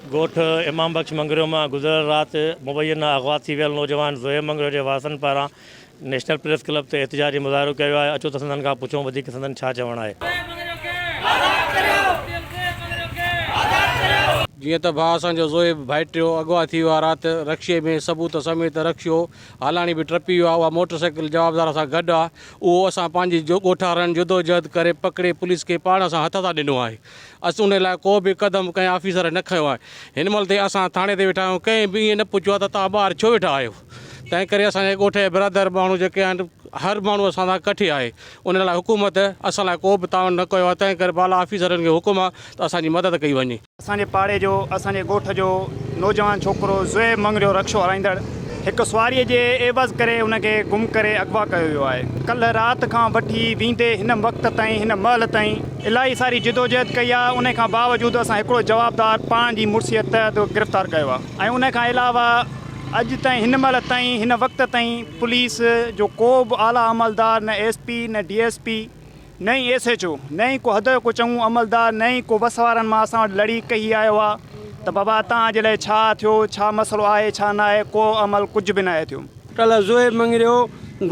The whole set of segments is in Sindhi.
ڳوٺ امام بخش مڱريو مان گذريل رات مبينا اغوا ٿي ويل نوجوان زوهيب مڱريو جي وارثن پاران نيشنل پريس ڪلب تي احتجاجي مظاهرو ڪيو ويو آهي، اچو ته سندن کان پڇون وڌيڪ سندن ڇا چوڻ آهي. جيئن ته ڀاء اسان جو زوهيب ڀائٽيو اغوا ٿي ويو آهي رات رڪشي ۾ ثبوت سميت رڪشو هالاڻي به ٽپي ويو آهي اها موٽر سائيڪل جوابدار سان گڏ آهي اهو اسان پنهنجي ڳوٺارن جدوجهد ڪري پڪڙي پوليس کي پاڻ اسان هٿ سان ڏنو آهي اس ان لاء ڪو به قدم ڪنهن آفيسر نه کنيو آهي هن مهل تائين اسان ٿاڻي تي ويٺا آهيون ڪنهن به ائين نه پڇيو آهي ته توهان ٻاهر ڇو ويٺا آهيو تنهن ڪري اسان جي ڳوٺ جا برادر ماڻهو جيڪي آهن هر ماڻهو اسان سان ڪٺي آهي ان لاء حڪومت اسان لاء ڪو به تعاون نه ڪيو آهي تنهن ڪري بالا آفيسرن کي حڪم آهي ته اسان جي مدد ڪئي وڃي. اسان جي پاڙي جو اسان جي ڳوٺ جو نوجوان ڇوڪرو زوهيب مڱريو رڪشو هلائيندڙ هڪ سواريء جي عيوض ڪري ان کي گم ڪري اغوا ڪيو ويو آهي. ڪلهه رات کان وٺي ويندي هن وقت تائين هن مهل تائين الاهي ساري جدوجهد ڪئي آهي ان کان باوجود اسان هڪڙو جوابدار پاڻ جي مڙسيء تحت گرفتار ڪيو آهي ۽ ان کان علاوه اڄ تائين هن مهل تائين هن وقت تائين پوليس جو ڪو به اعليٰ عملدار نه ايس پي نه ڊي ايس پي نه ئي ايس ايڇ او نه ئي ڪو حد جو ڪو چڱو عملدار نه ئي ڪو وس وارن مان اسان وٽ لڙي ڪهي آيو آ ته بابا توهان جي لاء ڇا ٿيو ڇا مسئلو آهي ڇا نه آهي ڪو عمل ڪجهه به ناهي ٿيو. ڪلهه زوهيب مڱريو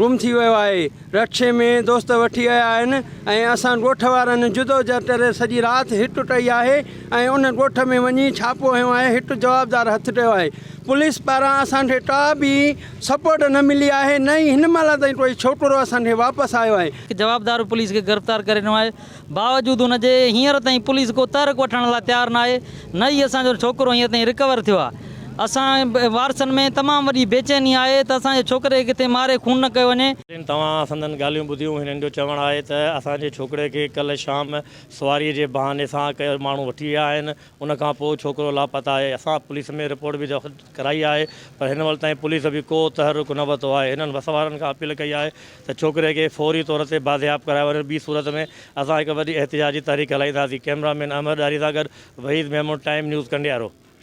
گم ٿي ويو آهي رڪشي ۾ دوست وٺي آيا آهن ۽ اسان ڳوٺ وارن جدوجهد ڪري سڄي رات هٽ ڪئي آهي ۽ ان ڳوٺ ۾ وڃي ڇاپو هنيو آهي هڪ جوابدار هٿ ڪيو آهي پوليس پاران اسان کي ڪا به سپورٽ نه ملي آهي نه ئي هن مهل تائين ڪوئي ڇوڪرو اسان کي واپس آيو آهي. جوابدار به پوليس کي گرفتار ڪري ڏنو آهي باوجود ان جي هينئر تائين پوليس ڪو تحرڪ وٺڻ لاء تيار ناهي نه ئي اسان جو ڇوڪرو هينئر تائين رڪور ٿيو آهي اسان وارثن ۾ تمام وڏي بيچيني آهي ته اسان جي ڇوڪري کي ڪٿي ماري خون نه ڪيو وڃي. توهان سندن ڳالهيون ٻڌيون هنن جو چوڻ آهي ته اسان جي ڇوڪري کي ڪلهه شام سواري جي بهاني سان ڪي ماڻهو وٺي ويا آهن ان کان پوء ڇوڪرو لاپتا آهي اسان پوليس ۾ رپورٽ به داخل ڪرائي آهي پر هن مهل تائين پوليس به ڪو تحرڪ نه ورتو آهي هنن وس وارن کان اپيل ڪئي آهي ته ڇوڪري کي فوري طور تي بازياب ڪرايو وڃي ٻي صورت ۾ اسان هڪ وڏي احتجاجي تحريڪ هلائينداسين ڪئميرا مين احمد ڏاهري سان گڏ وحيد ميمڻ ٽائيم نيوز ڪنڊيارو.